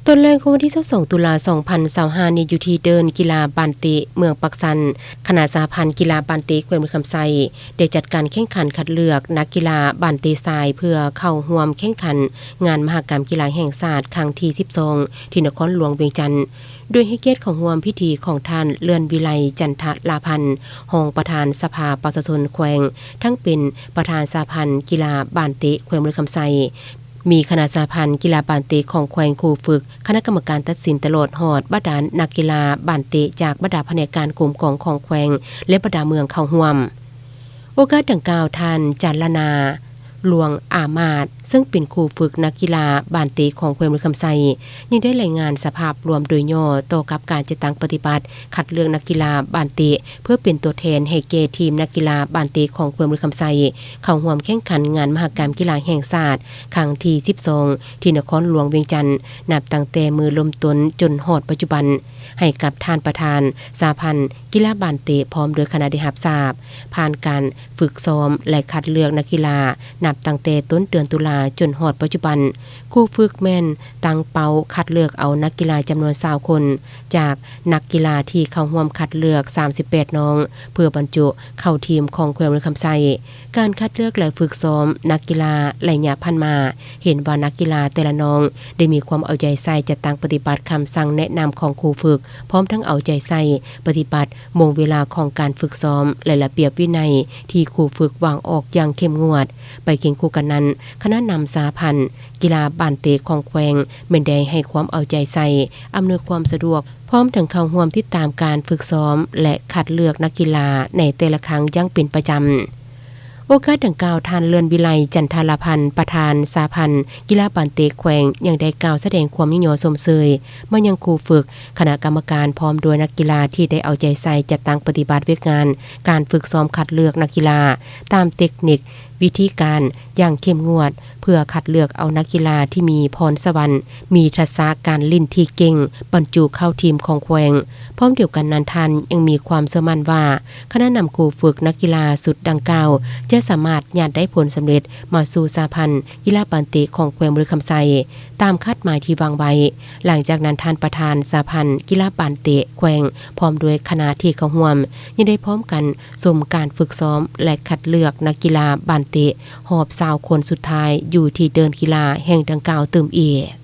ຕອນແລງຂອງວັນທີຊາວສອງ ຕຸລາ ສອງພັນຊາວຫ້ານີ້ ຢູ່ທີ່ເດີ່ນກິລາບານເຕະເມືອງປາກຊັນ, ຄະນະສະຫະພັນກິລາບານເຕະແຂວງບໍລິຄຳໄຊ ໄດ້ຈັດການແຂ່ງຂັນຄັດເລືອກນັກກິລາບານເຕະຊາຍ ເພື່ອເຂົ້າຮ່ວມແຂ່ງຂັນງານມະຫະກຳກິລາແຫ່ງຊາດຄັ້ງທີສິບສອງ ທີ່ນະຄອນຫຼວງວຽງຈັນ, ໂດຍໃຫ້ກຽດເຂົ້າຮ່ວມພິທີຂອງທ່ານ ເລື່ອນວິໄລ ຈັນທະລາພັນ ຮອງປະທານສະພາປະຊາຊົນແຂວງ, ທັງເປັນປະທານສະຫະພັນກິລາບານເຕະແຂວງບໍລິຄຳໄຊ, ມີຄະນະສະຫະພັນກິລາບານເຕະຂອງແຂວງ, ຄູຝຶກ, ຄະນະກຳມະການຕັດສິນ ຕະຫຼອດຮອດບັນດານັກກິລາບານເຕະຈາກບັນດາພະແນກການກົມກອງຂອງແຂວງ ແລະ ບັນດາເມືອງເຂົ້າຮ່ວມ. ໂອກາດດັ່ງກ່າວ, ທ່ານ ຈັນລະນາ ຫຼວງອາມາດ ເຊິ່ງເປັນຄູຝຶກນັກກິລາບານເຕະຂອງແຂວງບໍລິຄຳໄຊ ຍັງໄດ້ລາຍງານສະພາບລວມໂດຍຫຍໍ້ຕໍ່ກັບການຈັດຕັ້ງປະຕິບັດຄັດເລືອກນັກກິລາບານເຕະ ເພື່ອເປັນຕົວແທນໃຫ້ແກ່ທີມນັກກິລາບານເຕະຂອງແຂວງບໍລິຄຳໄຊ ເຂົ້າຮ່ວມແຂ່ງຂັນງານມະຫະກຳກິລາແຫ່ງຊາດຄັ້ງທີສິບສອງ ທີ່ນະຄອນຫຼວງວຽງຈັນ, ນັບຕັ້ງແຕ່ມື້ເລີ່ມຕົ້ນຈົນຮອດປັດຈຸບັນ, ໃຫ້ກັບທ່ານປະທານສະຫະພັນກິລາບານເຕະ ພ້ອມດ້ວຍຄະນະໄດ້ຮັບຊາບ. ຜ່ານການຝຶກຊ້ອມ ແລະ ຄັດເລືອກນັກກິລາ ນັບຕັ້ງແຕ່ຕົ້ນເດືອນຕຸລາຈົນຮອດປັດຈຸບັນ, ຄູຝຶກແມ່ນຕັ້ງເປົ້າຄັດເລືອກເອົານັກກິລາຈຳນວນຊາວຄົນ ຈາກນັກກິລາທີ່ເຂົ້າຮ່ວມຄັດເລືອກສາມສິບແປດນ້ອງ ເພື່ອບັນຈຸເຂົ້າທີມຂອງແຂວງບໍລິຄຳໄຊ. ການຄັດເລືອກ ແລະ ຝຶກຊ້ອມນັກກິລາໄລຍະຜ່ານມາ ເຫັນວ່ານັກກິລາແຕ່ລະນ້ອງໄດ້ມີຄວາມເອົາໃຈໃສ່ຈັດຕັ້ງປະຕິບັດຄຳສັ່ງແນະນຳຂອງຄູຝຶກ, ພ້ອມທັງເອົາໃຈໃສ່ປະຕິບັດໂມງເວລາຂອງການຝຶກຊ້ອມ ແລະ ລະບຽບວິໄນທີ່ຄູຝຶກວາງອອກຢ່າງເຂັ້ມງວດ. ໄປຄຽງຄູ່ກັນນັ້ນ, ຄະນະນຳສະຫະພັນກິລາບານເຕະຂອງແຂວງ ແມ່ນໄດ້ໃຫ້ຄວາມເອົາໃຈໃສ່, ອຳນວຍຄວາມສະດວກ, ພ້ອມທັງເຂົ້າຮ່ວມຕິດຕາມການຝຶກຊ້ອມ ແລະ ຄັດເລືອກນັກກິລາໃນແຕ່ລະຄັ້ງຢ່າງເປັນປະຈຳ. ໂອກາດດັ່ງກ່າວ, ທ່ານ ເລື່ອນວິໄລ ຈັນທະລາພັນ ປະທານສະຫະພັນກິລາບານເຕະແຂວງ ຍັງໄດ້ກ່າວສະແດງຄວາມຍິນຍອມຊົມເຊີຍມາຍັງຄູຝຶກ, ຄະນະກຳມະການ ພ້ອມດ້ວຍນັກກິລາທີ່ໄດ້ເອົາໃຈໃສ່ຈັດຕັ້ງປະຕິບັດວຽກງານການຝຶກຊ້ອມຄັດເລືອກນັກກິລາຕາມເຕັກນິກ, ວິທີການຢ່າງເຂັ້ມງວດ ເພື່ອຄັດເລືອກເອົານັກກິລາທີ່ມີພອນສະຫວັນ, ມີທັກສະການຫຼິ້ນທີ່ເກັ່ງ ບັນຈຸເຂົ້າທີມຂອງແຂວງ. ພ້ອມດຽວກັນນັ້ນ, ທ່ານຍັງມີຄວາມເຊື່ອໝັ້ນວ່າ ຄະນະນຳຄູຝຶກນັກກິລາຊຸດດັ່ງກ່າວ ຈະສາມາດຍາດໄດ້ຜົນສຳເລັດມາສູ່ສະຫະພັນກິລາບານເຕະຂອງແຂວງບໍລິຄຳໄຊ ຕາມຄາດໝາຍທີ່ວາງໄວ້. ຫຼັງຈາກນັ້ນ, ທ່ານປະທານສະຫະພັນກິລາບານເຕະແຂວງ ພ້ອມດ້ວຍຄະນະທີ່ເຂົ້າຮ່ວມ ຍັງໄດ້ພ້ອມກັນຊົມການຝຶກຊ້ອມ ແລະ ຄັດເລືອກນັກກິລາບານເຕະຮອບຊາວຄົນສຸດທ້າຍ ຢູ່ທີ່ເດີ່ນກິລາແຫ່ງດັ່ງກ່າວຕື່ມອີກ.